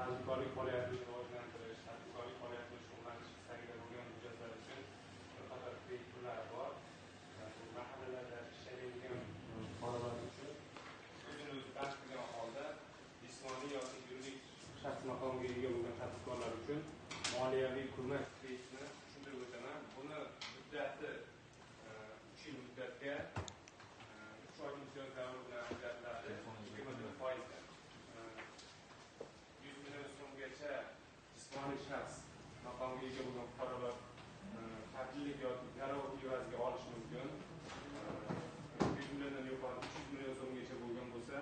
Tadbirkorlik faoliyatini rivojlantirish, tadbirkorlik faoliyatini shug'ullanish istagida bo'lgan mijozlar uchun bir qator kredit turlari bor. Bu mahallalarda ishlaydigan fuqarolar uchun o'zini o'zi band qilgan holda jismoniy yoki yuridik shaxs maqomiga ega bo'lgan tadbirkorlar uchun moliyaviy ko'mak kreditini tushuntirib o'taman. Buni muddati 3 yil muddatga 3 oy imtiyoz davri bilan ajratiladi. 24%dan. 100 million so'mgacha jismoniy shaxs maqomiga ega bo'lgan fuqarolar kafillik yoki garov evaziga olish mumkin. 100 milliondan yuqori 300 million so'mgacha bo'lgan bo'lsa,